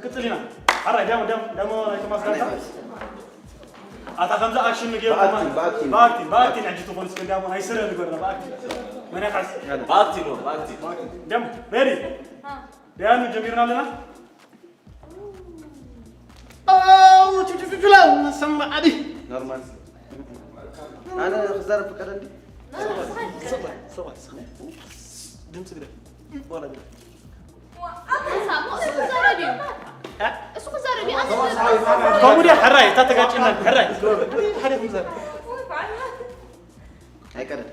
ክጽል ኢና። ሓራይ ዳሞ ዳሞ ዳሞ ናይ ቶማስ ጋንታ። ኣታ ከምዛ ኣክሽን ንገይሩ ብኣክቲን፣ ብኣክቲን። ብኣክቲን ብኣክቲን ሕጂ ትኾን እስከ ዳሞ ናይ ስረ ንገርና ብኣክቲን። መን ይሓስ? ብኣክቲን፣ ብኣክቲን። ዳሞ ሬዲ? ደያኑ ጀሚርና ኣለና። ኣው ቹቹቹቹላ ሰማ ዓዲ። ኖርማል። ኣነ ክዛረብ ፍቀደልኒ። ድምፂ ግደፍ። በኋላ ግደፍ። ኮሙዲያ ሕራይ እታ ተጋጭና ሕራይ። ሓደ ክምዘር። ኣይቀደም።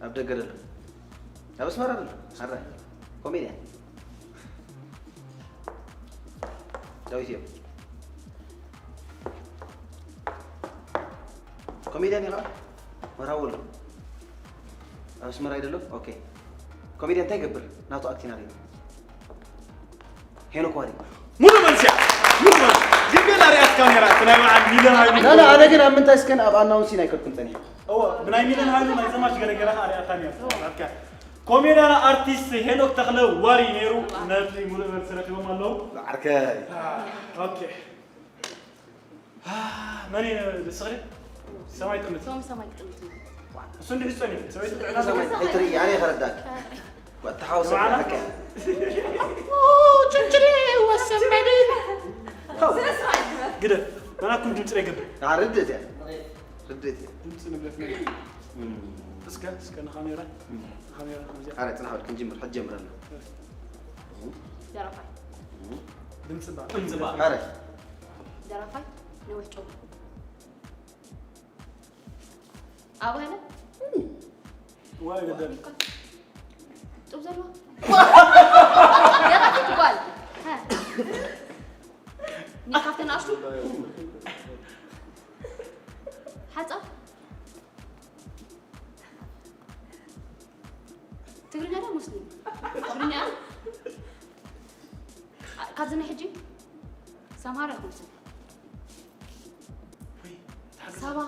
ኣብ ደገ ደሎ። ኣብ ኣስመራ ደሎ። ሕራይ ኮሜድያን ዳዊት እዮም። ኮሜድያን ኢኻ? መርሃዊ ኣሎ። ኣብ ኣስመራ ይደሎ? ኦኬ። ኮሜድያን እንታይ ይገብር? ናቱ ኣክቲንግ ኣርእዩ። ሄኖክ ዋሪ። ሙሉ መልሲ እያ። ሙሉ መልሲ። ግን ገና ሪኣት ካሜራ፣ እቲ ናይ በዓል ሚልዮን ሃይሉ። ና፣ ና፣ ኣነ ግን ኣብ ምንታይ እስከን ኣብ ኣናውንሲን ኣይከድኩን ጸኒሐ። እወ፣ ብናይ ሚልዮን ሃይሉ ናይ ዘማች ገለ ገለ ከኣ ሪኣታ ነይራ። ናትካ። ኮሜድያን ኣርቲስት ሄኖክ ተኽለ ዋሪ ነይሩ። ነቲ ሙሉ መልሲ ረኺቦም ኣለዉ። ዓርከይ። ኦኬ። መን እዩ ንስኽሪ? ሰማይ ጥምት። ቶም ሰማይ ጥምት። እሱ እንዲህ ይጸኒ። ሰማይ ጥምት። ሰማይ ጥምት። ኣይትርኢ፣ ኣነ ከረዳክ። ወተሓውሰ ሰማዕና? ሓቀ። ጭንጭሪ ወሰመድ። ግደ፣ መናኩም ድምፂ ይገብር። ርድእት እያ። ርድእት እያ። ድምፂ ንብለት ነገር። እስከ፣ እስከ ንካሜራ፣ ንካሜራ ከምዚኣ። ኣረ፣ ጽናሕ በል፣ ክንጅምር፣ ሕጂ ጀምረና። ደራፋይ። ድምፂ ባ፣ ድምፂ ባ። ኣረ። ደራፋይ፣ ነዊሕ ጨጉሪ። ኣባህለ? ዋይ፣ ገደል። ጡብ ዘለዎ? ደራፊት ጓል። ሃ። ኒ ካብተን ኣሽቱ? ሓጻ? ትግርኛ ዶ ሙስሊም? ትግርኛ? ካብዚ ናይ ሕጂ ሰምሃር ይኹን ስም። ሳባ።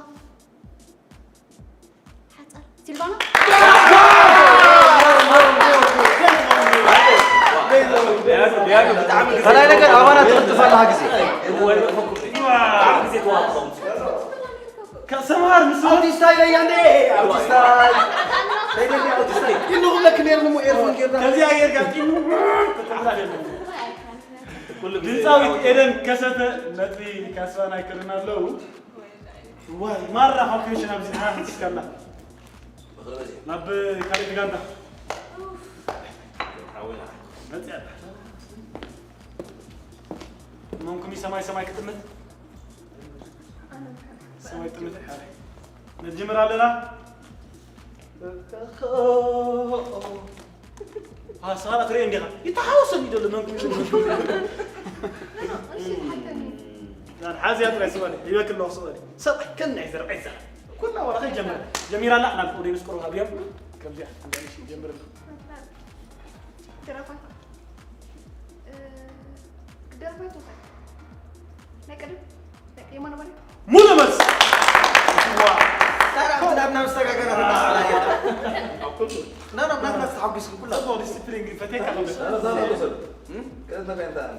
ሓጻር። ሲልቫና። ካልኣይ ነገር ኣባና ትቕልጥፍ ኣለኻ ግዜ። ከሰማር ምስ ኣውቲስታ ኢለያ እንዴ? ኣውቲስታ። ከይደሊ ኣውቲስታ። ኢሉ ክብለክ ነይሩ እሞ ኤርፎን ጌርና። ከዚኣ ጌርካ ጢሙ። ድምፃዊት ኤደን ከሰተ ነጥቢ ካስባን ኣይከድን ኣለዉ። ዋይ፣ ማራ ካልኩሌሽን ኣብዚ ሓ ክትስከላ። ናብ ካልእ ጋንታ። መጽያ። መንኩሚ ሰማይ ሰማይ ክትጥምት። ሰማይ ጥምት። ነጅምር ኣለና። ኣስኻላ ትርኢ እንዲኻ። ይተሓወሰኒ ደሎ መንኩሚ። ሓዝያ ጥራይ ስማኒ። ይበክል ኣለኹ ስማኒ። ሰብኣይ ከን ናይ ዘርባይ ዘር። ኩላ ወላ ከይጀመረ። ጀሚራ ኣላ። ናብ ኦዲየንስ ቅሩብ ሃብዮም። ከምዚኣ። ከምዚኣ ንሽ ጀምር ኣሎ። ደራፋይ። እ፣ ደራፋይ ትኾን። ናይ ቀደም፣ ናይ ቀደም የማነ ባርያ። ሙሉ መልስ። ዋ። ታዲያ ናብ፣ ናብ ዝተጋገረ ኣብ ኩሉ። ና፣ ና፣ ናብ፣ ናብ ተሓጒስኩም ኩላ። ጽቡቕ ዲስፕሊን ግን ፈቴካ ከበድ። እዛ ዘሎ ሰብ። እም? ቀደም እንታይ እንታይ ኣለ?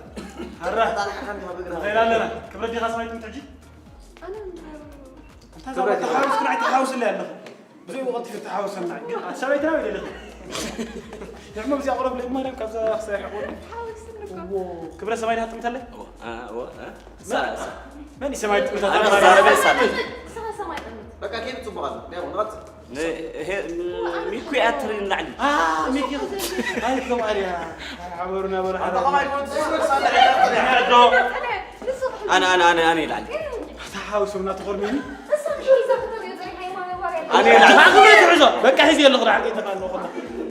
ኣራ። ታዲያ ሓካም ካብ እግራ። ንኸይድ ኣለና። ክብረት ዲኻ ሰማይ ጥምት ሕጂ? ኣነ እንታይ ክብረት ተሓውስ ግን ኣይተሓውስለ ኣለኹ። ብዘይ ወቕቲ ክትሓወሰና። ግን ኣሻበይትና ወይ ደለኹ? ንዕሞ ብዚኣ ቁረብ ለማርያም ካብዛ ክሳይ ሓቆን። ክብረ ሰማይ ዳሃ ጥምተለ? እዎ፣ እ፣ እዎ፣ እ። ሳ-፣ ሳ-፣ መን እዩ ሰማይ ጥምታ? ኣነ ክዛረበ ሳለ። በቃ፣ ከይዱ ጽቡቕ ኣሎ። ዳይ ንቐጽል። ን-፣ ሄ-፣ ን-፣ ሚኩ እያ ትርኢ ንላዕሊ። ኣ፣ ሚኪ። ኣይ፣ ከም ኣርያ። ሓበሩና በሉ፣ ኣንታ ሓበሩና። ከማይ ይኮን ትስወር ሳለ። ኣነ፣ ኣነ፣ ኣነ፣ ኣነ ይላል። ተሓውሱና ተኾርሚኒ። ኣነ ይላል። ኣኽብረ ትሕዞ። በቃ፣ ሒዚ የለኹ፣ ደሓር ከይተፋለኹ።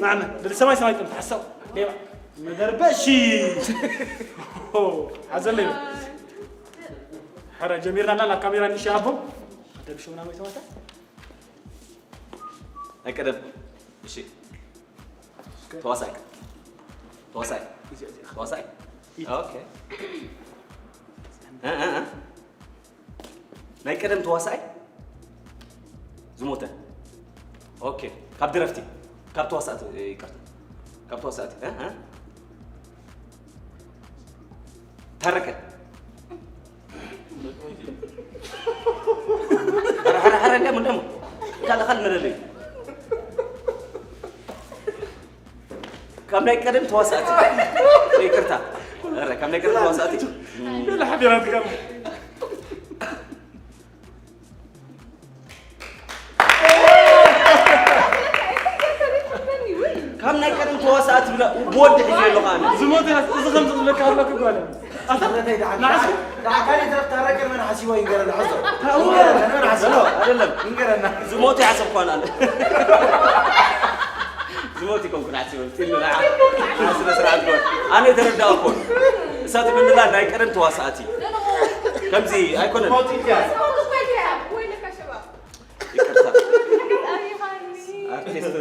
ንዓመ፣ ብሰማይ ሰማይ ጥምት፣ ሓሳብ። ሌባ። መደርበሺ። ሓዘለይ። ሓራ ጀሚርና፣ ናብ ካሜራ ንእሽቶ ኣቦ። መደርበሺ ምናምን ተማታ። ናይ ቀደም። እሺ። ተዋሳይ። ተዋሳይ። ተዋሳይ። ኦኬ። እ፣ እ፣ እ። ናይ ቀደም ተዋሳይ ዝሞተ። ኦኬ። ካብ ደረፍቲ። ካብ ተዋሳእቲ፣ ይቅርታ። ካብ ተዋሳእቲ። እ፣ እ። ተረከ። ሐረ ሐረ ሐረ እንደም እንደም ካልእ ካልእ መለለይ። ካብ ናይ ቀደም ተዋሳእቲ። ይቅርታ። ኧረ ካብ ናይ ቀደም ተዋሳእቲ። لا حبيباتك ካብ ናይ ቀደም ተዋሳእቲ ብላ ብወዲ ሒዘ ኣለኹ ኣነ። ዝሞት እያ እዚ ከምዚ ዝብለካ ኣለኩ ጓል ንዓካ ይትረፍ ታረቀ መን ሓሲቦ ይንገረና ሕዞ ኣይደለም ዝሞት ይሓሰብኳን ኣነ። ዝሞት ይኮንኩን ሓሲበ ስነ ስርዓት ኣነ ተረዳእኮን እሳት ምንላ ናይ ቀደም ተዋሳእቲ ከምዚ ኣይኮነን። ይቅርታ ኣርቲስት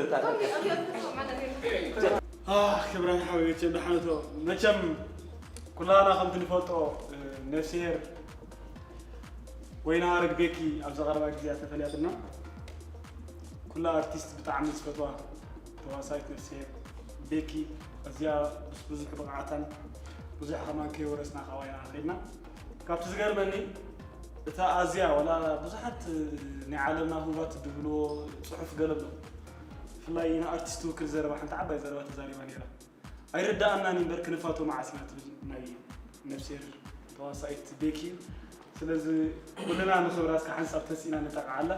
ክብረት ሓወይቼ ደሓነቶ መቸም ኩላና ከምቲ ንፈልጦ ነፍስሄር ወይና ሃረግ ቤኪ ኣብዚ ቀረባ ግዜያት ተፈለያትና ኩላ ኣርቲስት ብጣዕሚ ዝፈትዋ ተዋሳይት ነፍስሄር ቤኪ ኣዝያ ምስ ብዙሕ ብቕዓታን ብዙሕ ከማን ከይወረስና ካባይና ከይድና ካብቲ ዝገርመኒ እታ ኣዝያ ዋላ ብዙሓት ናይ ዓለምና ህቡባት ዝብልዎ ፅሑፍ ገለ ኣሎ ብፍላይ ንኣርቲስት ትውክል ዘረባ ሓንቲ ዓባይ ዘረባ ተዛሪባ ነይራ ኣይርዳኣናን እምበር ክንፋቶ መዓስ ኢና ትብል ናይ ነፍሴር ተዋሳኢት ቤኪ እዩ ስለዚ ኩልና ንክብራ እስከ ሓንሳብ ተሲእና ንጠቃዓላ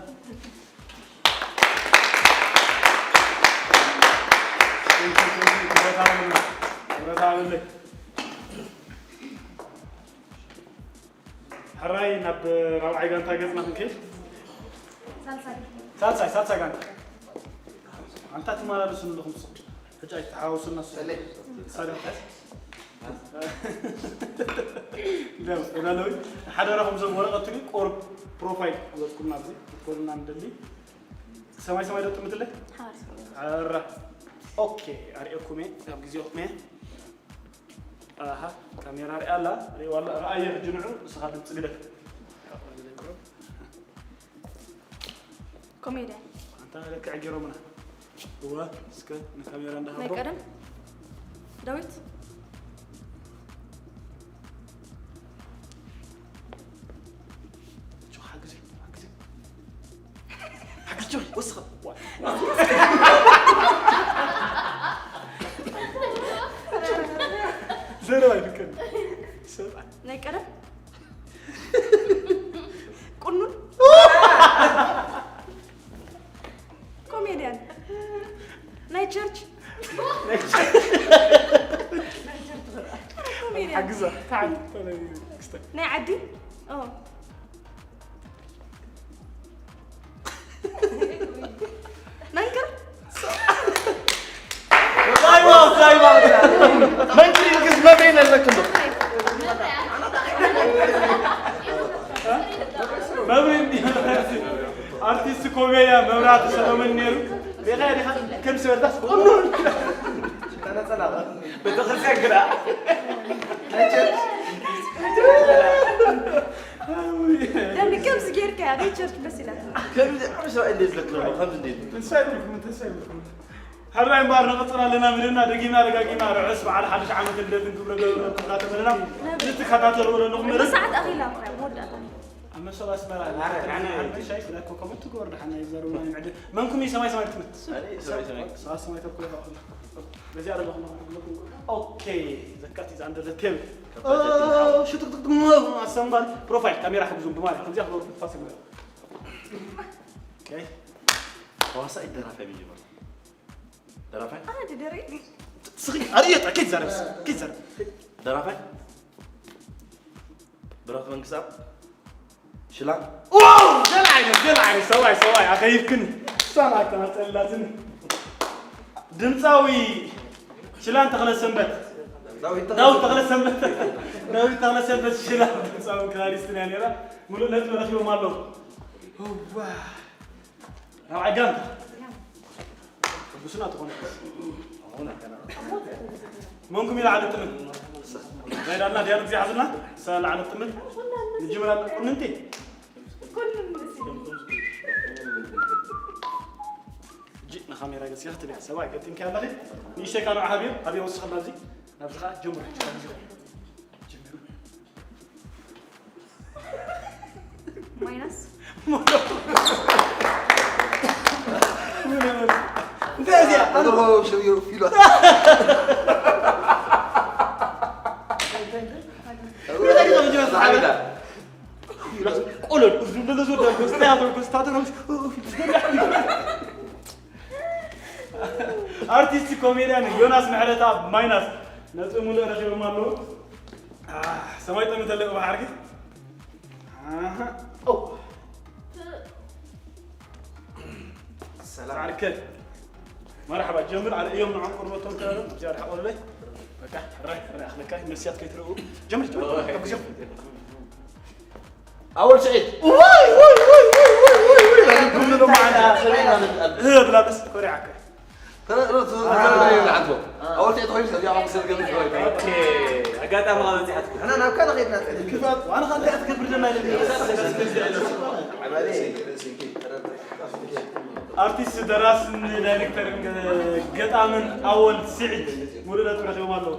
ክብረት ሃበለይ ሕራይ ናብ ራብዓይ ጋንታ ገፅና ክንከይድ ሳልሳይ ሳልሳይ ጋንታ ኣንታ ትመላለሱ ኣለኹም ሕጂ ኣይተሓዋውሱና ሳደርካስ ዳለዊ ሓደ ረኹም ሰብ ወረቐት ትሪ ቆር ፕሮፋይል ዝበፅኩም ናብዚ ክትኮኑና ንደሊ ሰማይ ሰማይ ዶ ጥምትለይ ራ ኦኬ ኣርእየኩም እየ ኣብ ግዜኹም እየ ኣሃ ካሜራ ሪኣ ኣላ ሪእዋ ኣላ ረኣየ ሕጂ ንዑ ንስኻ ድምፂ ግደፍ ኮሜድያን ኣንታ ለክዕ ገይሮምና እወ እስከ ንካሜራ ናይ እንዳሃቦ ቀደም ዳዊት ጆ ሓግዚ ሓግዚ ሓግዚ ጆ ወስኸ ዘረባ ይፍቀድ ሰብኣይ ናይ ቀደም ቁኑን ኮሜድያን ናይ ቸርች ኮሜድያን ሓግዛ ታዓል ናይ ዓዲ ኦ መንክር ዛይባ ዛይባ መንክር ይልክስ መብሬን ኣለክም ዶ መብሬን ኣርቲስት ኮሜድያ መብራህቲ ሰሎሞን ነይሩ ዴኻ ዴኻ ከም ዝበልካስ ቁኑን ቤተክርስትያን ግዳ ደም ከምዚ ጌርካ ያ ሪቸርድ መሲላ ከምዚ ዓብ ሰብኣይ እንዴት ዝለክሎ ከምዚ እንዴት ተስፋ ይብልኩም ተስፋ ይብልኩም ሕራይ እምበኣር ንቕፅል ኣለና ምድና ደጊምና ደጋጊምና ርዕስ በዓል ሓድሽ ዓመት ልደትን ግብረ ገብረኩም እናተመለና ንትከታተልዎ ዘለኹም መደብ ሰዓት ኣኺላ መወዳእታ ኣብ መሶብ ኣስመራ ንዓና ሻይ ፍላይ ኮከብ ትገብር ድሓና ይዘርብና ይምዕድ መንኩም እዩ ሰማይ ሰማይ ትምት ሰማይ ሰማይ ተኮ ይኸእል በዚኣ ዘለኹም ኦኬ ዘካት is under the table ሽጥቅጥቅ ኣሰንባል ፕሮፋይል ካሜራ ሕግዙም ብማለት ከምዚኣ ክገብሩ ፋስ ይግበር ተዋሳኢ ደራፋይ መጀመር ደራፋይ ኣነ ደደሪ ስኺ ኣርእየጣ ከይትዛረብ ከይትዛረብ ደራፋይ ብራክ መንግስታብ ሽላ ገለ ዓይነት ገለ ዓይነት ሰብኣይ ሰብኣይ ኣኸይፍክን እሷን ኣተናፀልላትን ድምፃዊ ሽላን ተኽለ ሰንበት ዳዊት ተኽለ ሰንበት ዳዊት ተኽለ ሰንበት ሽላ ድምፃዊ ክራሪስትን እያ ነራ ሙሉእ ነጥቢ ረኪቦም ኣለዉ ራብዓይ ጋንታ ሕጉስና ትኾነ መንኩም ኢላ ዓለ ጥምት ናይ ዳልና ዲያሉ ግዜ ሓዝና ሳ ለዓለ ጥምት ንጅምር ኣለ ቁንንቲ እጂ ንካሜራ ገጽ ክትብል ሰብኣይ ገጢምካ ኣለኺ ንእሽተይ ካልኦ ሓቢር ኣብየ ወስኸ ናብዚ ናብዚ ከዓ ጀምሩ ሕጂ ካብ ግዜ ጀምሩ እንታይ እዚኣ? ኣነ ደርሆ ሸሚሩ ፊሎ። እንታይ እንታይ? እንታይ እንታይ? ቆሎል እሱ እንደለሱ ደርጎ ስታያቶ ስታተሮስ ኣርቲስት ኮሜድያን ዮናስ ምሕረተኣብ ማይናስ ነጥቢ ሙሉእ ረኺቦም ኣለዉ። ሰማይ ጠምተለይ ብሓርኪ ሰላም ዓርከ መርሓባ ጀምር ኣርእዮም ንዖም ቅድመቶም ተረም እዚኣ ርሓቕ ወለለይ በቃ ራይ ራይ ኣኽለካ መስያት ከይትረኡ ጀምር ጀምር ካብ ግዜኹም ኣወል ስዒድ ወይ ወይ ወይ ወይ ወይ ወይ ወይ ኩሉ ማዕና ሰበይና ንቃል ብላበስ ኮሪዓካ ኣወል ስዒድ ኮይኑ ሰብ ያው ምስል ገምት ወይ ኦኬ ኣጋጣሚ ካብ በፂሓትኩም ንሕና ናብ ካልእ ከይድና ክፋት ዋና ካልእ ክትገብር ደና ኢለ ኣርቲስት ደራስን ዳይሬክተርን ገጣምን ኣወል ስዒድ ሙሉእ ነጥቢ ረኺቦም ኣለዉ።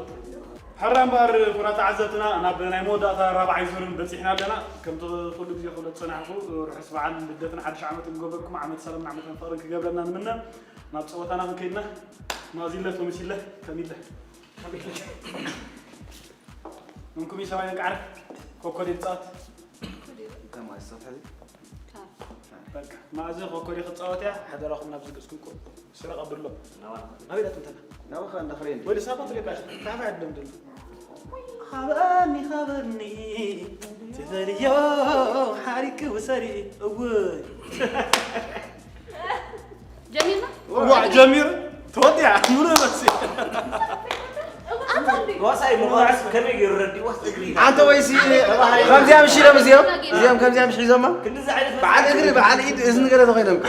ሕራ እምበኣር ኩቡራት ተዓዘብትና ናብ ናይ መወዳእታ ራብዓይ ዙርን በፂሕና ኣለና። ከምቲ ኩሉ ግዜ ክብሎ ዝፀናሕኩ ርሑስ በዓል ልደትን ሓድሽ ዓመትን ክገብረልኩም ዓመት ሰላምን ዓመት ፍቕርን ክገብረልና ንምነ። ናብ ፀወታና ክንከይድና ማዚለ ቶሚሲለ ከሚለ መንኩም ሰማይ ነቃዕር ኮኮዴ ትፃወት ከማይ ሰብሒ በቃ ማእዘ ኮኮዴ ክትፃወት እያ። ሓደራኹም ናብ ዝገፅኩም ቁ ስረ ቀብርሎ ናበይ ዳትምተና ናባኻ እንዳኽረየኒ ወይ ልሳባ ትሪባ ታዕባ ዕድሎም ድል ኻበኒ ኻበኒ ትፈልዮ ሓሪክ ውሰሪ እውይ ጀሚርና ዋ ጀሚሩ ተወዲያ ሙሉ መሲ ኣታ እንዲ ዋሳይ ምዃንስ ከመይ ገይሩ ረዲእዋ እግሪ ኣንተ ወይሲ ከምዚኣ ምሽ ኢሎም እዚኦም እዚኦም ከምዚኣ ምሽ ሒዞማ ክንድዚ ዓይነት በዓል እግሪ በዓል ኢድ እዝኒ ገለ ተኾይኖም ከ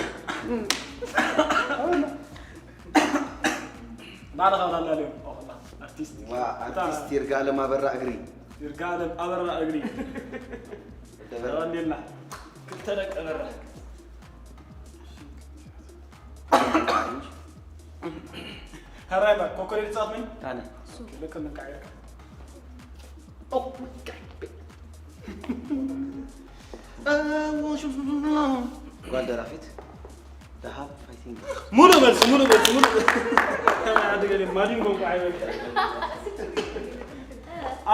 ባዕልኻ ላላልዮም ኣርቲስት ዋ ኣርቲስት ይርጋለም ኣበራ እግሪ ይርጋለም ኣበራ እግሪ ደበራ ተቐኒልና ክልተ ደቂ በራ ሕራይ ባ ኮኮሌት ጻት ነኝ ኣነ ለከ ነቃ ይርካ ጓል ደራፊት ደሃብ ፋይቲንግ ሙሉ መልሲ ሙሉ መልሲ ሙሉ መልሲ ማዲንጎ እንኳ ዓይነት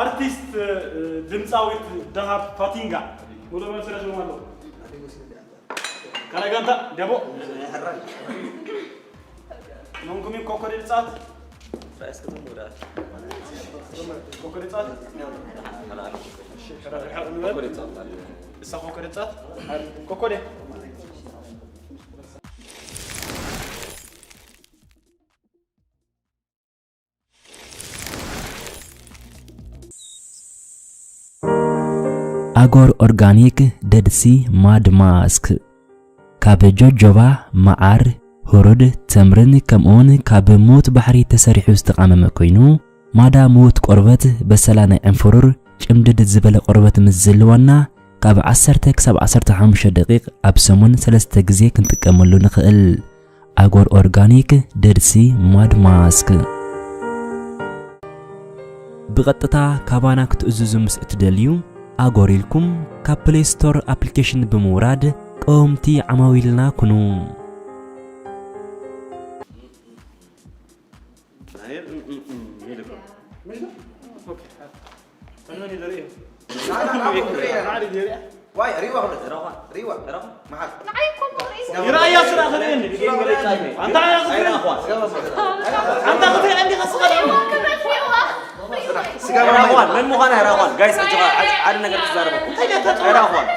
ኣርቲስት ድምፃዊት ደሃብ ፋቲንጋ ሙሉ መልሲ ረኺቦም ኣለዉ። ካልኣይ ጋንታ ደቦ መንኩም እዩ ኮኮ ድምፃት ራእስ ከተም ወደ ኮኮ ድምፃት መልኣክ ርሕቕ ንበል ኮኮ ድምፃት ማለት እሳ ኮኮ ድምፃት ኮኮ ድያ ኣጎር ኦርጋኒክ ደድሲ ማድ ማስክ ካብ ጆጆባ፣ መዓር፣ ህሩድ፣ ተምርን ከምኡውን ካብ ምዉት ባሕሪ ተሰሪሑ ዝተቓመመ ኮይኑ፣ ማዳ ምዉት ቆርበት፣ በሰላ ናይ ዕንፍሩር፣ ጭምድድ ዝበለ ቆርበት ምስ ዝህልወና፣ ካብ ዓሰርተ ክሳብ ዓሰርተ ሓሙሽተ ደቂቕ ኣብ ሰሙን ሰለስተ ግዜ ክንጥቀመሉ ንኽእል። ኣጎር ኦርጋኒክ ደድሲ ማድ ማስክ። ብቐጥታ ካባና ክትእዝዙ ምስ እትደልዩ፣ ኣጎር ኢልኩም ካብ ፕሌይ ስቶር ኣፕሊኬሽን ብምውራድ ቀወምቲ ዓማዊልና ኩኑ። ዋይ ሪዋ ሁለት ሪዋ መሓል ይረኣያ ስራ ክርእየኒ ኣንታ ኣያ ክትርእየኒ ኣንታ ክትርእየኒ ከስኻ ስጋ መን ምዃና ይራኳን ጋይስ ሕጂ ሓደ ነገር ክዛረበ ይራኳን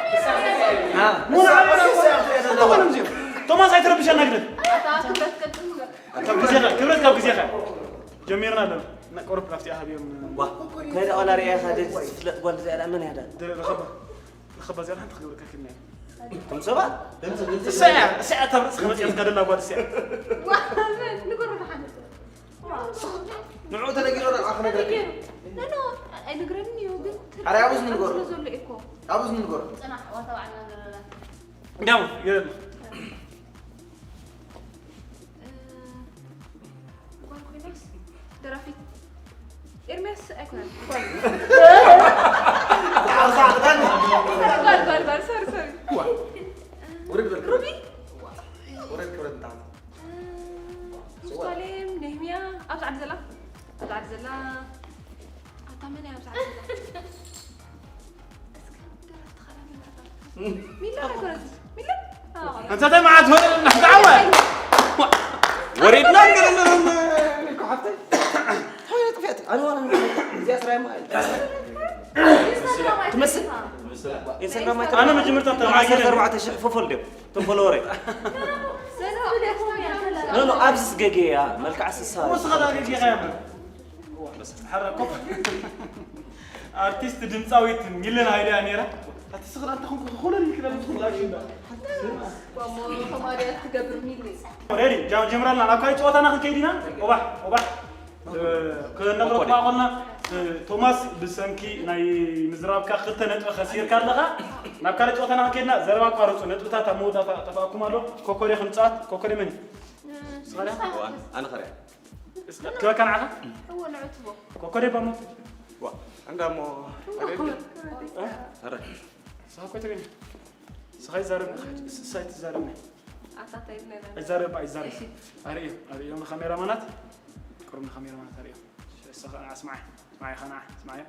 ቶማስ ኣይትረብሸና ግደፍ ክብረት ካብ ግዜኻ ጀሚርና ኣለና ቁሩብ ካብቲ ሃብዮም ናይ ደቐላ ርያ ኢኻ ደዚ ዝፍለጥ ጓል እዚኣ ደኣ መን እያ ደኣ ረኸባ ረኸባ እዚኣ ሓንቲ ክገብረካ ክልና እቶም ሰባት እሰያ እሰያ ካብ ርእስኻ መፂኣ ዝጋደላ ጓል እሰያ ንገሩ ደሓን ንዑ ተነጊሮ ደኣ ክነግረካ ኣይነግረኒ እዩ ግን ኣረ ኣብኡ ዝንገሩ ዘሎ እኮ ኣብኡ ዝንገሩ ፅናሕ ዋታ ባዕልና ንረዳዳ እንዲያው ይረድ ጓል ኮይናስ ደራፊት ኤርሚያስ ኣይኮነን ጓል ጓል ጓል ሶሪ ሶሪ ውርድ በል ሩቢ ውረድ ክብረት ንታሕቲ ኣታ መን እያ ኣብዛ ዓዲ ዘላ? እስከ ደረፍቲ ኸላ መን እያ? ሚላ ኣይኮነትን። ሚላ? ኣዎ። ኣንታ እንታይ መዓት ወረ እናሕዳወ? ወሪድና ገለ እኮ ሓፍተይ። ታይ ጥፍያት? ኣነ ዋላ እዚኣ ስራይ ማ ትመስል? ኢንስታግራም ኣነ መጀመርታ ተማሂረ። ዓሰርተ ኣርባዕተ ሽሕ ፎፎል ድዮም? እቶም ፎሎወረይ። ኖ፣ ኖ፣ ኣብዚ ዝገገያ መልክዓ ስሳ። ወስኻ ዳ ገገያ ያለ? ሓራ ኮፍ። ኣርቲስት ድምፃዊት ሚለን ሃይለ እያ ነይራ። ኣቲ ስኽራ እንተ ኹንኩ ኹለል ይክለል ትኹል ኣክሽን ዳ። ኳሞ ኸማዲያ ትገብር ሚሊ። ሬዲ፣ ጃ-፣ ጀምራልና። ናብ ካልእ ጨዋታና ክንከይድ ኢና። ኦባሕ፣ ኦባሕ። እ፣ ክነቕርብ ኮኮዴ። እኳ ኾና፣ እ፣ ቶማስ ብሰንኪ ናይ ምዝራብካ ክልተ ነጥቢ ከሲርካ ኣለኻ። ናብ ካልእ ጨዋታና ክንከይድና ዘረባ ኣቋርፁ። ነጥብታት ኣብ መወዳእታ ጠፋእኩም ኣሎ። ኮኮዴ ክንፃወት። ኮኮዴ መን እዩ? ስኻዳ? ኣነ ኸሪያ። እስከ ክበካ ንዓኻ? እወ፣ ንዕትቦ። ኮኮዴ ባሞ። ዋ፣ እንዳሞ። እ? ኣረ። ሳኮ ትግርኛ። ስኻ ይዛረብ፣ ስ-፣ ሳይት ይዛረብ። ኣታ እንታይ ይብለና? ይዛረብ፣ ይዛረብ። እሺ። ኣርእዮ፣ ኣርእዮ ንካሜራማናት። ቅሩብ ንካሜራማናት ኣርእዮ። እሺ፣ ስኻ ኣስማዓይ፣ ኣስማዓይ ኸና፣ ኣስማዓይ።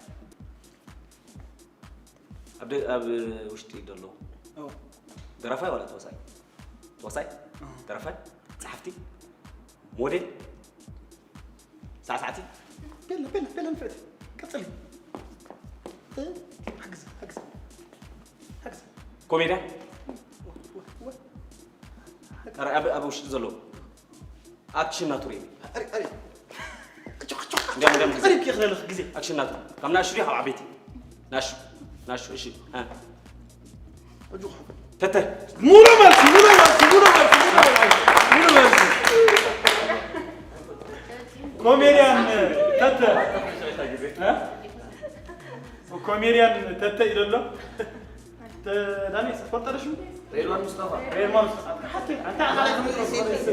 ኣብ ደ-፣ ኣብ ውሽጢ ዘሎ። ኦ። ደራፋይ ዋላ ተዋሳይ? ተዋሳይ? እ። ደራፋይ? ጸሓፍቲ? ሞዴል? ሳዕሳዕቲ? ቤላ፣ ቤላ፣ ቤላ ንፍዕቲ። ቀጽሊ። እ? ሓግዝ፣ ሓግዝ። ሓግዝ። ኮሜድያ? ወ-፣ ወ-፣ ወ-፣ ኧረ፣ ኣብ፣ ኣብ ውሽጢ ዘሎ። ኣክሽን ናቱ ሪሚ። ኣሪ፣ ኣሪ። ኣጆ፣ ኣጆ፣ እንዲያም፣ እንዲያም ግዜ። ኣሪ፣ ብየኽለልኽ ግዜ። ኣክሽን ናቱ። ካብ ናእሽቱ ድዩ ካብ ዓበይቲ? ናእሽቱ። ናእሽቱ፣ እሺ። እ። ኣጆ። ተተ። ሙሉ መልሲ፣ ሙሉ መልሲ፣ ሙሉ መልሲ፣ ሙሉ መልሲ። ሙሉ መልሲ። ኮሜድያን ተተ። እ? ኮሜድያን ተተ ኢሉ ኣሎ። ተ-፣ ዳኒ፣ ትፈልጦ ዶ ሽሙ? ሬድዋን ሙስጠፋ። ሬድዋን ሙስጠፋ። ሓቲ፣ ኣንታ ዓኻለ ትፈልጦ።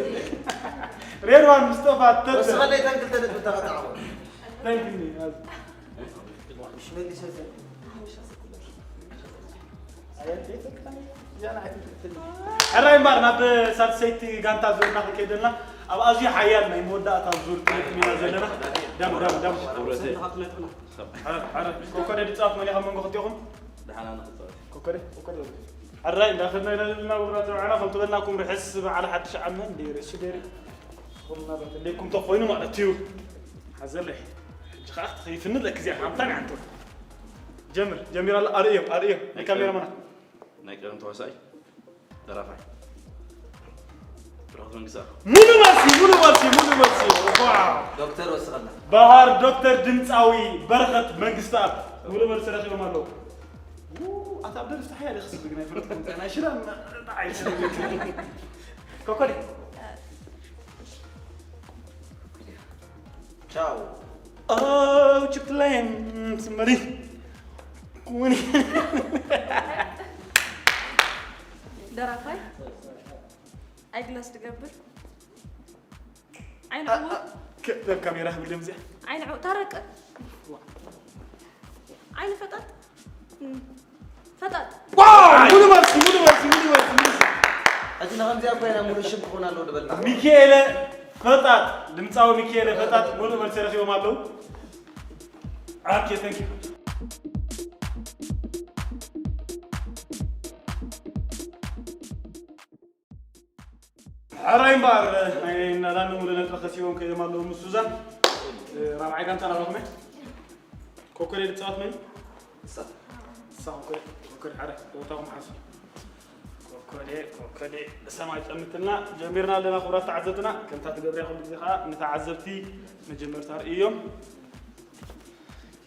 ሬድዋን ሙስጠፋ፣ ተተ። ወስኸለይ ታንክል ተደጥታ ቀጣዕቦ። ታንክል፣ ኣዝ- ሽመልስ ሰ- ሕራይ እምበኣር፣ ናብ ሳልሰይቲ ጋንታ ዙርና ክንከይድ ዘለና፣ ኣብ ኣዝዩ ሓያል ናይ መወዳእታ ዙር ክንክም ኢና ዘለና። ደም፣ ደም፣ ደም። ሕረ፣ ሕረ። ኮኮደ ድጻወት መን ኢኻ መንጎ ክልቴኹም? ደሓና ንኽጻወት። ኮኮደ፣ ኮኮደ። ሕራይ እንዳኸድና ኢና ዘለና ውራ ተባዕና፣ ከም ትበልናኩም ርሕስ በዓል ሓድሽ ዓመት እንዴ ርሱ ደሪ። ዝኾንና ዶ ተለይኩም ተኾይኑ ማለት እዩ። ሓዘለይ። ሕጂ ኸዓ ክትኸይፍኒ ለክ እዚኣ ሓምታን ዓንቶ። ጀምር፣ ጀሚራ ኣላ። ኣርእዮም፣ ኣርእዮም። ናይ ንካሜራ ቀደም፣ ማና። ናይ ቀደም ተዋሳኣይ፣ ደራፋይ። ብርኽቲ መንግስቱ። ሙሉ መልሲ፣ ሙሉ መልሲ፣ ሙሉ መልሲ። ዋው። ዶክተር ወስኸና። በሃር ዶክተር ድምፃዊ በረኸት መንግስተኣብ። ሙሉ መልሲ ረኺቦም ኣለዉ። ው፣ ኣታ ኣብ ደርፍቲ ሓያለ ክስብ ግን ኣይፈለጥኩም። ናይ ሽራን፣ ናይ ሽራን። ኮኮዴ። ቻው። Oh, you playing somebody. ደራፋይ? ኣይግላስ ትገብር? ዓይኒ ዕዉር? ከ-፣ ካብ ካሜራ ክብል ድምፂ? ዓይኒ ዕዉር፣ ታረቀ። ዋ። ዓይኒ ፈጣጥ? እም፣ ፈጣጥ። ዋው! ሙሉ መልሲ፣ ሙሉ መልሲ፣ ሙሉ መልሲ፣ ሙሉ መልሲ። ሕጂ ንኸምዚኣ ኮይና ሙሉ ሽም ክኾን ኣለዎ ንበልና። ሚካኤለ ፈጣጥ፣ ድምፃዊ ሚካኤለ ፈጣጥ ሙሉ መልሲ ረኺቦም ኣለዉ። ኦኬ፣ thank you። ሕራይ እምበኣር፣ ናይ ናላኒ ሙሉ ነጥቢ ከሲቦም ከይዶም ኣለዉ ምስ ሱዛን። ራብዓይ ጋንታ ናባኹም እየ። ኮኮዴ ዝፃወት መን እዩ? ንሳ። ንሳ ኮኮዴ፣ ኮኮዴ፣ ሕራይ፣ ቦታኹም ሓዙ። ኮኮዴ፣ ኮኮዴ፣ ብሰማይ ጠምትና ጀሚርና ኣለና። ክቡራት ተዓዘብትና፣ ከምታ ትገብርያ ኩሉ ግዜ ከዓ ንተዓዘብቲ መጀመርታ ርእዮም። ኦኬ፣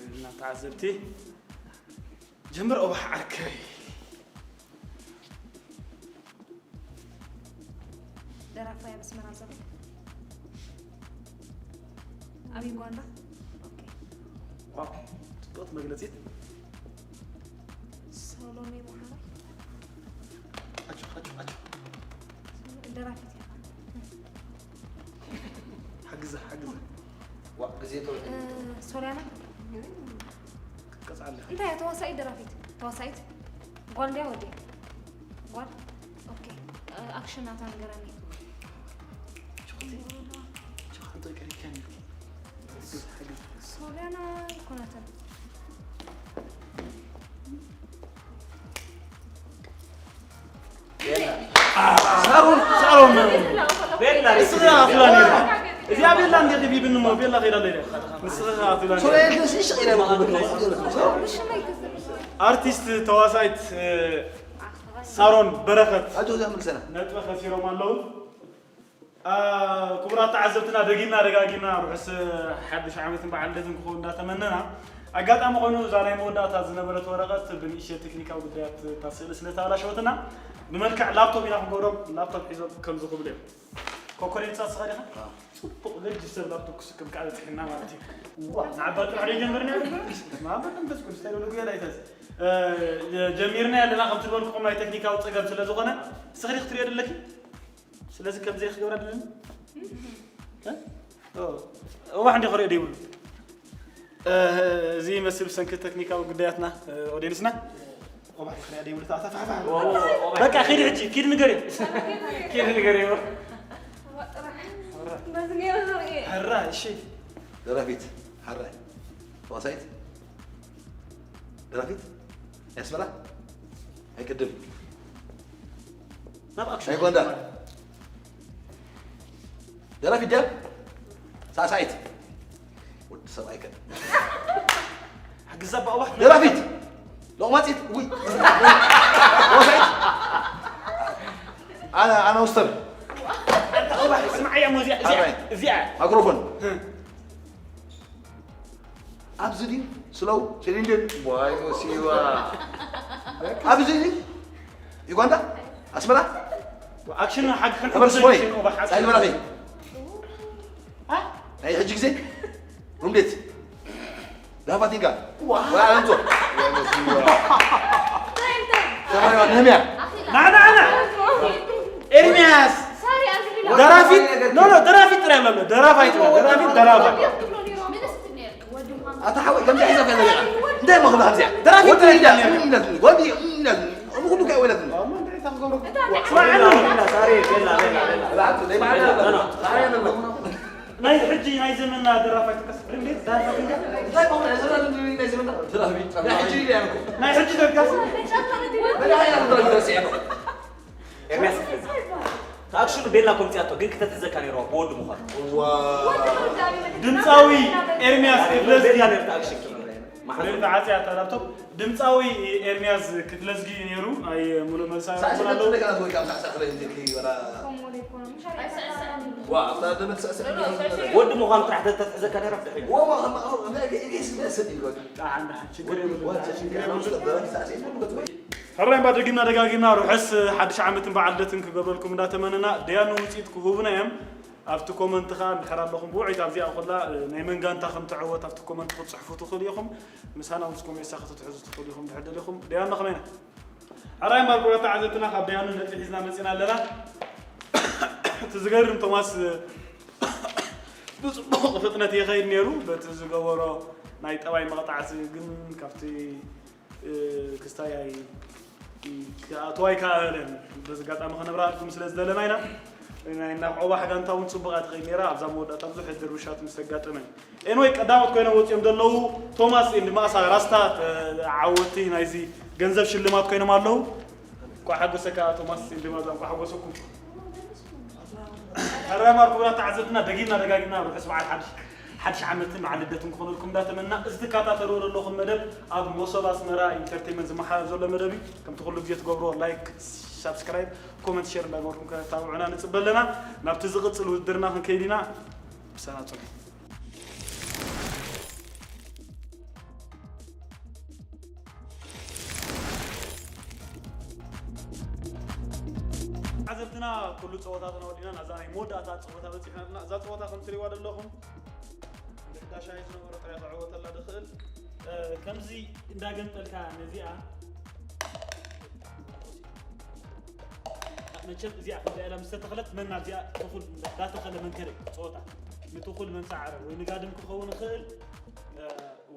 እና ተዓዘብቲ፣ ጀምር ኦባሕ ዓርከይ። ደራፋይ ኣብ ኣስመራ ዘሎ። ኣብ ዩጋንዳ። ኦኬ። ዋው፣ ጽቡቕ መግለጺት። ሰሎሜ መሓሪ። ኣጆ፣ ኣጆ፣ ኣጆ። ደራፊት እያ። ሓግዛ፣ ሓግዛ። ዋ፣ ግዜ ተወ-፣ እ፣ ሶልያና። ክትቀጽዓለኺ። እንታይ እያ? ተዋሳኢት ደራፊት? ተዋሳኢት? ጓል ድያ ወዲ? ጓል? ኦኬ። እ፣ ኣክሽን ናታ ንገረኒ። ችኹቲ፣ ችኹ፣ እንታይ ቀሪብኪያ ነይርኪ? ሶልያና ኣይኮነትን። ሳሮን ሳሮን ቤላ ንስኻ ፉላን እዚኣ ቤላ እንዴት ቢብን ሞ ቤላ ከይዳ ለለ ንስኻ ፉላን ኣርቲስት ተዋሳይት ሳሮን በረኸት ነጥበ ከሲሮም ኣለዉ። ክቡራት ተዓዘብትና ደጊምና ደጋጊምና ርሑስ ሓድሽ ዓመትን በዓል ልደትን ክኸውን እንዳተመነና ኣጋጣሚ ኮይኑ እዛ ናይ መወዳእታ ዝነበረት ወረቐት ብንእሽተ ቴክኒካዊ ጉዳያት እታ ስእሊ ስለ ተበላሸወትና ብመልክዕ ላፕቶፕ ኢና ክንገብሮም ላፕቶፕ ሒዞም ከምዚ ክብሉ እዮም ኮኮሬት ሳስኻ ዲኻ ጽቡቕ ለጅ ሰብ ላፕቶፕ ክስክም ከዓ በፂሕና ማለት እዩ ዋ ንዓባ ጥራሕ ደይጀምርና ማመን መንፈስ ቅዱስ እንታይ ደሉ ጉያ ላይተዝ ጀሚርና ያለና ከም ትበልኩም ናይ ቴክኒካዊ ፀገም ስለ ዝኾነ ስኽሪ ክትሪኦ ደለኪ ስለዚ ከምዚ ክገብራ ደለኒ እዋሕ እንዲ ክሪኦ ደይብሉ እዚ ይመስል ብሰንኪ ቴክኒካዊ ጉዳያትና ኦዲየንስና እዋሕ ክሪኣ ደይብሉ ተኣታፋሕፋሕ በቃ ኪድ ሕጂ ኪድ ንገር ኪድ ንገር ሕራ እሺ ደራፊት ሓራይ ተዋሳይት ደራፊት ናይ ኣስመራ ናይ ቅድም ናይ ጎንደር ደራፊት ድያ ሳዕሳዒት ወዲ ሰብኣይ ከ ግዛ ባእዋሕ ደራፊት ሎቕማፂት ውይ ተዋሳኢት ኣነ ኣነ ወስተር ስማዓያ ሞ እዚኣ እዚኣ እዚኣ ማይክሮፎን ኣብዚ ድዩ ስለው ሴሊንደን ዋይ ወሲዋ ኣብዚ ድዩ ዩጋንዳ ኣስመራ ኣክሽን ሓግክን ነበርስ ወይ ሳይል በራኺ ናይ ሕጂ ግዜ ሩምዴት ዳፋቲንጋ ወላ ኣለምዞ ነህምያ ናና ኤርሚያስ ደራፊት ኖ ኖ ደራፊት ጥራይ ኣሎ ደራፋይት ደራፊት ደራፋ ኣታ ሓወይ ከምዚ ሒዛ ከለ እንታይ መኽዳ ኣብዚኣ ደራፊት ጥራይ እያ ወዲ እምነት ንጎዲ እምነት ንኩሉ ከይ ወለት ናይ ሕጂ ናይ ዘመና ደራፋይ ጥቀስ ርምቤት ዳርፋ ክንገ ናይ ሕጂ ደርጋስ ኤርሚያስ ተኣክሽኑ ቤላ ኮምፂኣቶ ግን ክተትሕዘካ ነይርዋ ብወዲ ምዃኑ ድምፃዊ ኤርሚያስ ክፍለዝጊ ቤላ ነርታ ኣክሽን ተዓፅያ ታላብቶ ድምፃዊ ኤርሚያስ ክፍለዝጊ ነይሩ ናይ ሙሉእ መልሳ ይኸውን ኣለዉ ወዲ ምዃኑ ጥራሕ ተተትሕዘካ ነይራ ብድሕሪ ሕራይ እምባ ደጊምና ደጋጊምና ርሑስ ሓድሽ ዓመትን በዓል ልደትን ክገብረልኩም እንዳተመነና ደያኑ ውፅኢት ክህቡና እዮም ኣብቲ ኮመንት ከዓ እንድሕር ኣለኹም ብውዕይት ኣብዚኣ ኮላ ናይ መን ጋንታ ከም ትዕወት ኣብቲ ኮመንት ክትፅሕፉ ትኽእሉ ኢኹም ምሳና ምስ ኮሜሳ ክትትሕዙ ትኽእሉ ኢኹም ድሕር ደሊኹም ደያኑ ከመይና ሕራይ እምባ ክቡራት ተዓዘብትና ካብ ደያኑ ነጥቢ ሒዝና መፂና ኣለና እቲ ዝገርም ቶማስ ብፅቡቕ ፍጥነት ይኸይድ ነይሩ በቲ ዝገበሮ ናይ ጠባይ መቕጣዕቲ ግን ካብቲ ክስታይ ኣይ ክኣትዋ ኣይከኣለን በዚ ኣጋጣሚ ከነብራሃልኩም ስለ ዝደለና ኢና ናይ ናብ ዖባሕ ጋንታ እውን ፅቡቕ ትኸይድ ነይራ ኣብዛ መወዳእታ ብዙሕ ድርብሻት ምስ ኣጋጠመን ኤንወይ ቀዳሞት ኮይኖም ወፂኦም ዘለዉ ቶማስ ኤንድ ማእሳ ራስታ ዓወቲ ናይዚ ገንዘብ ሽልማት ኮይኖም ኣለዉ እንኳ ሓጎሰካ ቶማስ ኤንድ ማዛ እንኳ ሓጎሰኩም ሕራይ ማር ክቡራት ተዓዘብትና ደጊምና ደጋጊምና ርሑስ በዓል ሓድሽ ሓድሽ ዓመትን በዓል ልደትን ክኾነልኩም እንዳተመና እዚ ትከታተልዎ ዘለኹም መደብ ኣብ መሶብ ኣስመራ ኢንተርቴንመንት ዝመሓላለፍ ዘሎ መደብ እዩ ከምቲ ኩሉ ግዜ ትገብርዎ ላይክ ሳብስክራይብ ኮመንት ሼር እንዳገበርኩም ከተታብዑና ንፅበ ኣለና ናብቲ ዝቕፅል ውድድርና ክንከይድ ኢና ብሰላም ፅንሑ ዓዘብትና ኩሉ ፀወታትና ወዲና ናዛ ናይ መወዳእታ ፀወታ በፂሕና ኣለና እዛ ፀወታ ከም ትሪእዋ ዘለኹም እንድሕዳ ሻሂ ዝነበሮ ጥራይ ክዕወተላ ዝኽእል ከምዚ እንዳገምጠልካ ነዚኣ መቸም እዚኣ ከምዚ ኢላ ምስ ተተኽለት መን ናብዚኣ ትኹል እንዳተኸለ መንከሪ ፀወታ ንትኹል መንሳዕ ዓረብ ወይ ንጋድም ክኸውን ይኽእል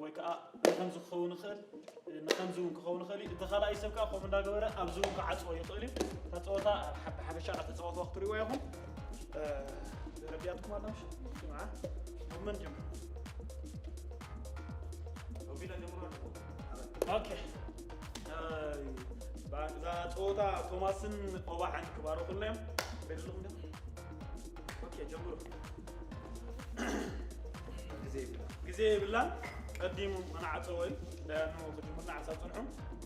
ወይ ከዓ ንከምዚ ክኸውን ይኽእል ንከምዚ እውን ክኸውን ይኽእል እዩ እቲ ካልኣይ ሰብ ከዓ ከምኡ እንዳገበረ ኣብዚ እውን ክዓፅዎ ይኽእል እዩ እታ ፀወታ ብሓፈሻ እናተፃወትዋ ክትሪእዋ ኢኹም ረቢያትኩም ኣላ ምሽ ስምዓ መን ጀምር ኦኬ። እዛ ፀወታ ቶማስን ኦባሕን ክባረኹልና እዮም። ሬዲ ኣለኹም ዶ? ኦኬ፣ ጀምሩ። ግዜ የብላን። ቀዲሙ መናዓፀ ወይ ዳያኑ ክጅምርና ሓሳብ ፅንሑ።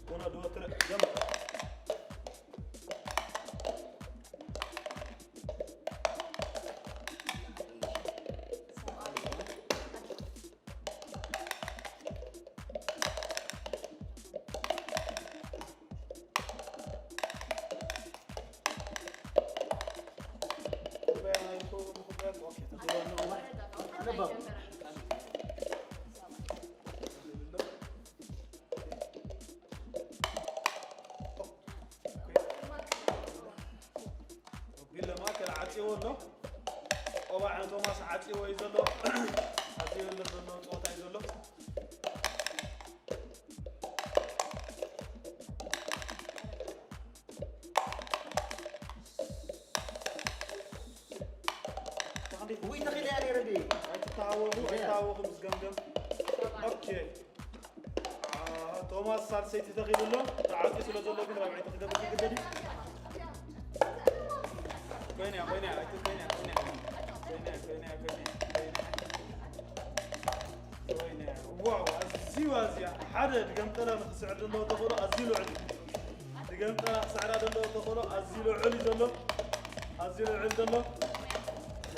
ኮነ ድወትር ጀምሩ። ቢለ ማእከል ዓፂዎ ኣሎ። ቆባዕ ንቶማስ ዓፂዎ እዩ ዘሎ። ዓፂዎ ኣሎ ዘሎ ፀወታ እዩ ዘሎ። ውይ፣ ተኺለ እያ ነይረ ድየ? ኣይትተሃወኹ፣ ኣይትተሃወኹ ምስ ገምገም። ኦኬ። ቶማስ ሳልሰይቲ ተኺሉ ኣሎ። ተዓጢ ስለ ዘሎ ግን ራብዐይቲ ክገብር ይግደድ እዩ። ኮይነ እያ፣ ኮይነ እያ፣ ኣይተ-፣ ኮይነ እያ፣ ኮይነ እያ። ኮይነ እያ፣ ኮይነ እያ፣ ኮይነ እያ፣ ኮይነ እያ። ኮይነ እያ። ዋው፣ ኣዝዩ፣ ኣዝያ ሓደ ድገምጠላ ንኽስዕር ዘለዎ ተኽእሎ ኣዝዩ ልዑል እዩ። ድገምጠላ ክስዕራ ዘለዎ ተኽእሎ ኣዝዩ ልዑል እዩ ዘሎ። ኣዝዩ ልዑል ዘሎ።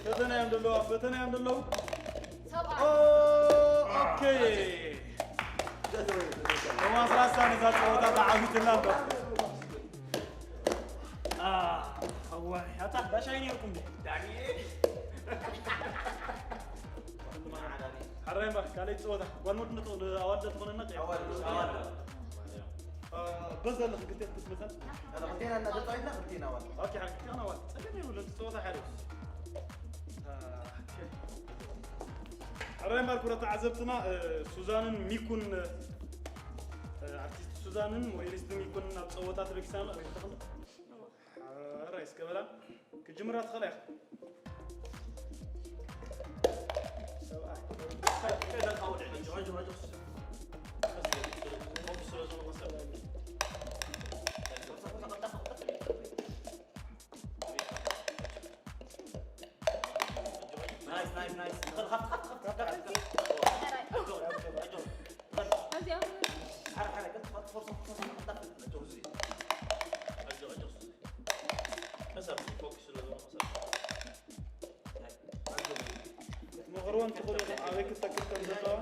ፈተና እዮም ዘለዉ፣ ኣብ ፈተና እዮም ዘለዉ። ኦ፣ ኦኬ። ቶማስ ራስታ ነዛ ጸወታ ተዓዊትላ ኣሎ። አ፣ እዋይ፣ ኣታ ዳሻይ ነይርኩም ድዩ? ዳኒ። ሓራይ እምበር፣ ካልኣይ ጸወታ። ጓል መድን ትኽእሉ፣ ኣዋልድ ትኾነና ቀይሕ። ኣዋልድ፣ ኣዋልድ። አ፣ በዛ ኣለኹ፣ ግዴታ ክትመጸን። ኣላ፣ ክልቴና እናተጻወትና፣ ክልቴና ኣዋልድ። ኦኬ፣ ሓራይ፣ ክልቴና ኣዋልድ። ጸገም የብሉን፣ ጸወታ ሓደ። ኦኬ። ሕራይ እምበር ክቡራት ተዓዘብትና፣ እ፣ ሱዛንን ሚኩን፣ እ፣ ኣርቲስት ሱዛንን ሞዴሊስት ሚኩን ናብ ጸወታ ተበጊሳና። ሕራይ እስከ በላ። ክጅምራ ትኽእላ ኢኻ። ሰብኣይ። ናይስ፣ ናይስ፣ ናይስ። መቕርቦን ትኽእሉ ኢኹም ኣበይ ክተክል ከም ዘለዋ።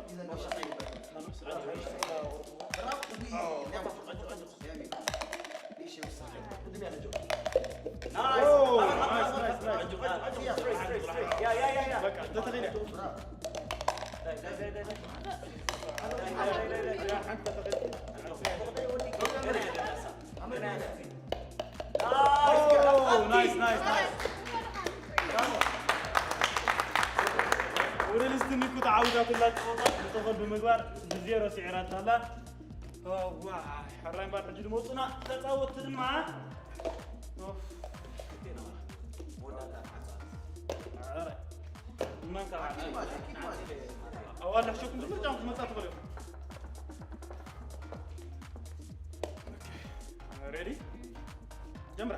ኦ፣ ናይስ፣ ናይስ፣ ናይስ። በቃ፣ እንተ ተኺእለ። ሓንቲ ተኺእለ። ኦ፣ ናይስ፣ ናይስ፣ ናይስ። ውርልስቲ ሚኩ ተዓዊታትላ ጸወታ ብተኸል ብምግባር ብዜሮ ስዒራታ ኣላ። ዋ፣ ሕራይ እምበር ሕጂ ድመጹና ተጻወትቲ ድማ። ኦፍ። መን ከ ኣዋላ ሕሸኩም ብምርጫም ክትመጻ ትኽእሉ ኢኹም። ሬዲ? ጀምራ።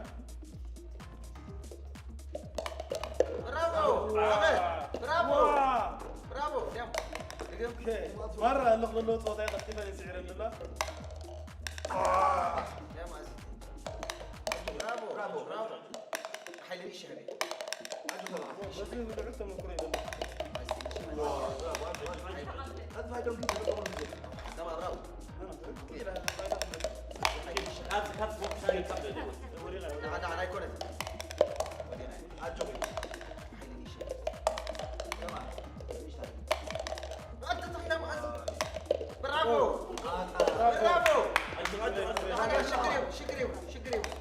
ብራቮ! ዋ! ብራቮ! ዋ! ብራቮ! ዲያም። ድግም። ኦኬ። ማራ ኣለኹ ዘለዎ ጸወታ እዩ ቀልጢፈ እየ ስዒረ እንድላ። ዲያም ኣዚ። ብራቮ! ብራቮ! ብራቮ! ሓይሊ ይሻለ። በዚ ብልዑል ተመክሮ ይደሎ። ተባብራው። ብራቮ! ብራቮ! ሽግር የብሉ፣ ሽግር የብሉ፣ ሽግር የብሉ።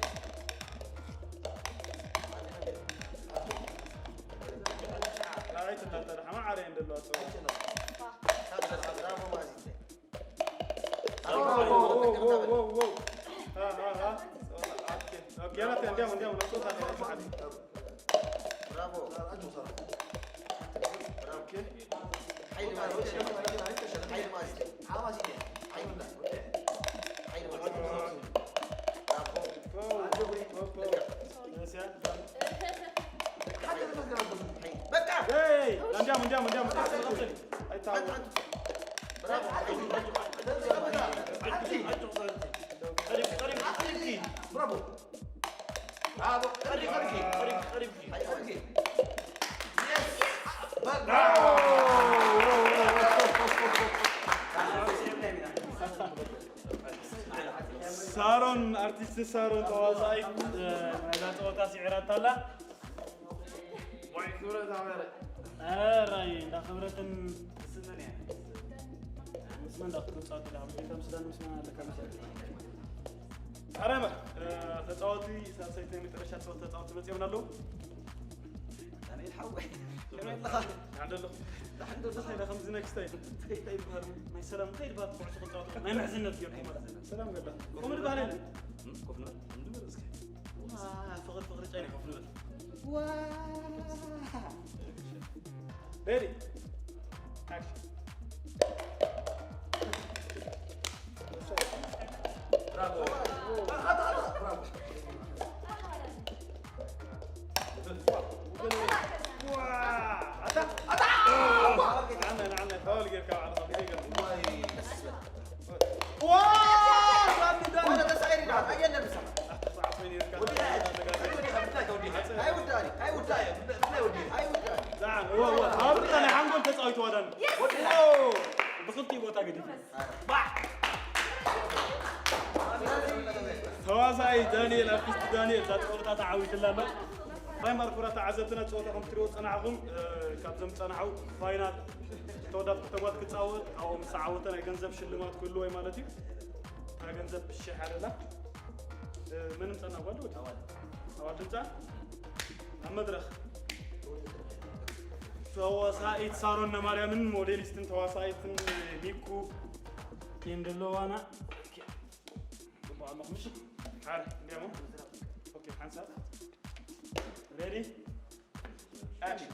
ሓይሊ ማለት ሓይሊ ማለት ሓይሊ ማለት ሓይሊ ማለት በቃ Hey! Andiamo, andiamo, andiamo. Aspetta, aspetta. Aspetta, aspetta. Bravo. Bravo. Bravo. Bravo. Bravo. ሳሮን ኣርቲስት ሳሮን ተዋሳኢት ናይዛ ፀወታ ስዒራታ ኣላ። ዋይ ክብረት ኣበረ ኣራይ እንዳኸብረትን ስምን እያ ምስመን እንዳክትወፃ ተላ ቤታ ምስዳን ምስመን ኣለካ መሰለኝ። ኣራይ እምበር ተፃወቲ ሳልሳይቲ ናይ መጨረሻ ፀወታ ተፃወቲ መፅኦም ኣለዉ። ዳንኤል ሓወይ ከመይ ኣለኻ? ሓንደ ኣለኹ ዳሕን ዶ ደስ ኢለ ከምዚ ነክስታይ እንታይ ይበሃል ናይ ሰላም እንታይ ይበሃል ኩዕሶ ክፃወት ናይ ምሕዝነት ገርኩ ማለት ሰላም ገዳ ከምኡ ዝበሃል የለን ኮፍ ንበል እንድበር እስኪ ፍቕሪ ፍቕሪ ጨኒ ኮፍ ንበል ሬዲ ኣክሽን ብክልቲኡ ቦታ ገዲፍ ተዋሳኢ ዳንኤል ኣርቲስት ዳንኤል እዛ ፀወታ ተዓዊትላ ኣሎ። ናይ ማርኮራ ተዓዘብትና ፀወታ ከም ትሪኦ ፀናሕኹም ካብዞም ፀናሑ ፋይናል ተወዳት ክተጓት ክፃወት ኣብኡ ምስ ዓወተ ናይ ገንዘብ ሽልማት ክህልዎ እዩ ማለት እዩ። እታ ገንዘብ ሽሕ ኣለላ። መን ምፃና ጓል ወዲ ኣዋል ድምፃ ኣብ መድረኽ ተዋሳኢት ሳሮን ነማርያምን ሞዴሊስትን ተዋሳኢትን ሚኩ ኬንደለዋና ጽቡቕ ኣለኹ ምሽ ሓደ እንዲያሞ ኦኬ ሓንሳብ ሬዲ ኣክሽን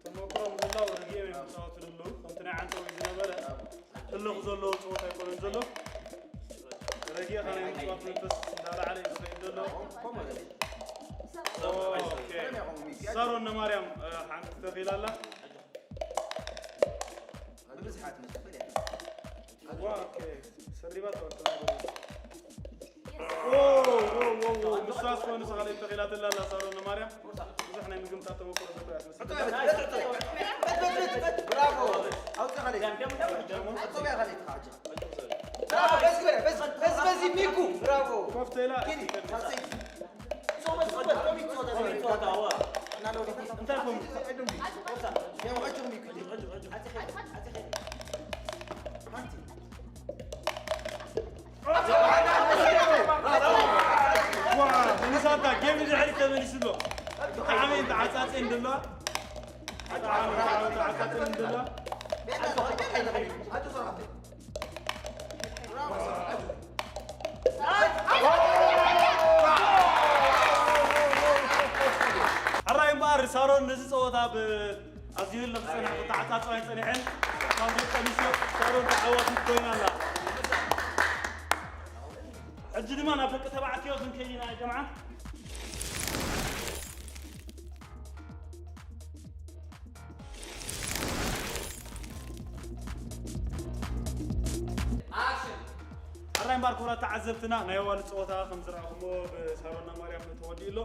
ተመክሮ ምህላው ርግኦም እዮም ዝፃወቱ ዘለዉ ከምቲ ናይ ዓንተወይ ዝነበረ ህልኽ ዘለዎ ፀወታ ኣይኮነን ዘሎ ረጊእኻ ናይ ምፅዋት መንፈስ እንዳለዓለ እዩ ዝኸይድ ዘሎ ሳሮን ነማርያም ሓንቲ ተኺላ ኣላ ብብዝሓት መዝፈል እያ ሰሪባ ተወልክና ንሳስ ኮኑ ሰኻለይ ተኺላትላ ኣላ ሳሮን ነማርያም ብዙሕ ናይ ምግምታት ተመክሮ ዘለዋ እያ ትመስል ብራቮ ኣውፅእ ካለይ ኣፅበያ ካለይ ተኻዕጃ ብራቮ በዚ ግበረ በዚ በዚ በዚ ሚኩ ብራቮ ኮፍ ተይላ ኪዲ ሳሰይ ሶበት ሶበት ኮሚት ሶታ ኮሚት ሶታ ዋ እና ሎዲ እንታይ ኮም ያው አጆ ሚኩ ምሳታ ጌም ድሕሪ ተመሊሱ ኣሎ ብጣዕሚ ተዓፃፂ እንድሎ ተዓፃፂ እንድሎ ሕራይ እምበኣር ሳሮን ነዚ ፀወታ ብ ኣዝዩ ህልኽ ዝፀንሐ ክተዓፃፅዋ ኣይፀንሐን ካብ ደቂ ኣንስትዮ ሳሮን ተዓዋቲት ኮይና ኣላ ሕጂ ድማ ናብ ደቂ ተባዕትዮ ክንከይድ ኢና ጀምዓ ሕራይ እምበኣር ክቡራት ተዓዘብትና ናይ ኣዋልድ ፀወታ ከም ዝረኣኹምዎ ብሳሮና ማርያም ተወዲኡ ኣሎ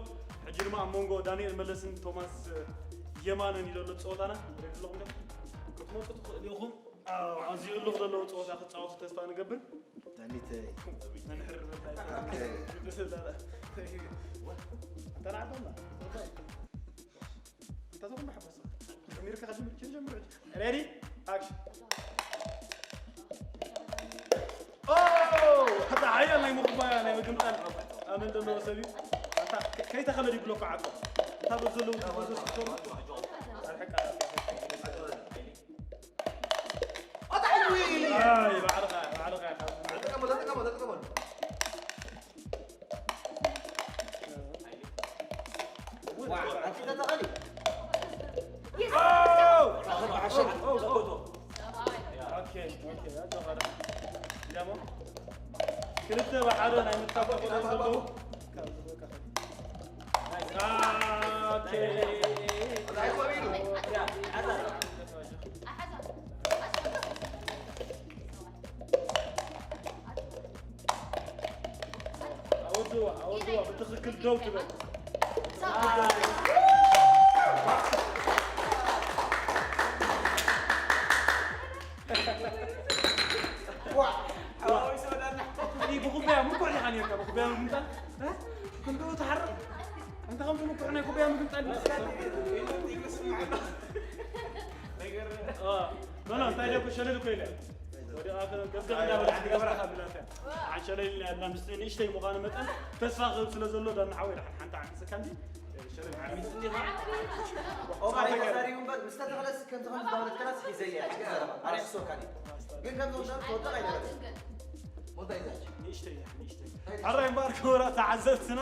ሕጂ ድማ ኣብ መንጎ ዳንኤል መለስን ቶማስ የማነን እዩ ዘሎ ፀወታና ክትመፁ ትኽእሉ ኢኹም ኣዝዩ እልኽ ዘለዎ ፀወታ ክፃወቱ ተስፋ ንገብር ዳኒተይ ነንሕር ኦኬ ተናዕዶና እንታ ዝኾን ሓፈሶ ጀሚርካ ከጀምር ጀምር ሬዲ ኣክሽን ኦ ኣታ ሓያል ናይ ምኽባያ ናይ ምግምጣል ኣመል ዘለዎ ሰብ እዩ ኣታ ከይተኸለ ድዩ ብሎኮ ዓጾ እታ በዘለዉ ተፈዞ ስክተሩ ኣይ ባዕልኻ ባዕልኻ ኢኻ ተጥቀመሉ ተጥቀመሉ ተጥቀመሉ ተተቐሊ ኦኬ ኦኬ ኣጆኻ ዳሞ ክልተ ብሓደ ናይ ምታፈቆ ዘለዉ ኦኬ ኣወድዋ ኣወድዋ ብትኽክል ደው ትበል ብኩባያ ምኩዕ ዲኻ ነርካ ብኩባያ ምግምጣል ክንዱ ትሓርቕ እንተ ከምዚ ምኩዕ ናይ ኩባያ ምግምጣል ኖኖ እንታይ ደኩ ሸለል ኮይለ ወዲኣ ገምገም እንዳበላ ገበራ ካብላታ ሓሸለል ያላ ምስ ንእሽተይ ምዃኑ መጠን ተስፋ ክህብ ስለ ዘሎ ዳና ሓወይ ሓንቲ ሓንቲ ሰካንዲ ሸለል ዓሚት እንዲኻ ኦማይ ተዛሪቡ እምበር ምስ ተተኽለስ ከምዚ ከምዚ ዳውለት ከላስ ሒዘያ ኣሪሕሶካ ግን ከምዚ ወሰን ትወድቕ ኣይነበረን ሞንታይዛች ንእሽተይ ንእሽተይ ሕራይ እምበኣር ክቡራት ተዓዘብትና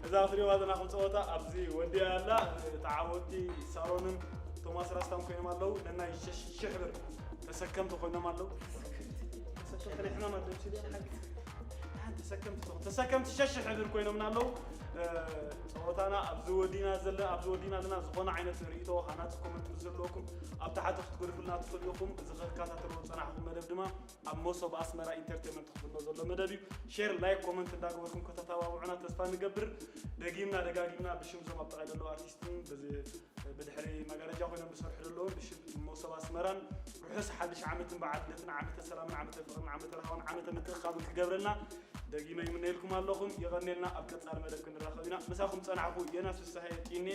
እዛ ትሪእዋ ዘለኹም ፀወታ ኣብዚ ወዲያ ኣላ ተዓወቲ ሳሮንን ቶማስ ራስታን ኮይኖም ኣለዉ ነናይ ሽሕ ብር ተሰከምቲ ኮይኖም ኣለዉ ተሰከምቲ ናይ ሕማም ኣደምሲል ተሰከምቲ ተሰከምቲ ሸሽ ሕብር ኮይኖምና ኣለዉ ፀወታና ኣብዚ ወዲና ዘለ ኣብዚ ወዲና ኣለና ዝኾነ ዓይነት ርእቶ ሃናፂ ኮመንት ምስ ዘለወኩም ኣብ ታሕቲ ክትገድፉልና ትኽእሉ ኢኹም እዚ ከከታተልዎ ዝፀናሕኩም መደብ ድማ ኣብ መሶብ ኣስመራ ኢንተርቴንመንት ክፍሎ ዘሎ መደብ እዩ ሼር ላይክ ኮመንት እንዳገበርኩም ከተተባብዑና ተስፋ ንገብር ደጊምና ደጋጊምና ብሽም ዞም ኣብ ጥቓይ ዘለዉ ኣርቲስትን ብድሕሪ መጋረጃ ኮይኖም ዝሰርሑ ዘለዉ ብሽም መሶብ ኣስመራን ርሑስ ሓድሽ ዓመትን በዓል ልደትን ዓመተ ሰላምን ዓመተ ፍቅርን ዓመተ ርሃዋን ዓመተ ምትእኻብን ክገብረልና ደጊመ ይምነየልኩም ኣለኹም የቐኔልና ኣብ ቀፃሊ መደብ ክንራኸብ ኢና ምሳኹም ፀናሕኩ የናስ ፍስሃየ ጢኔ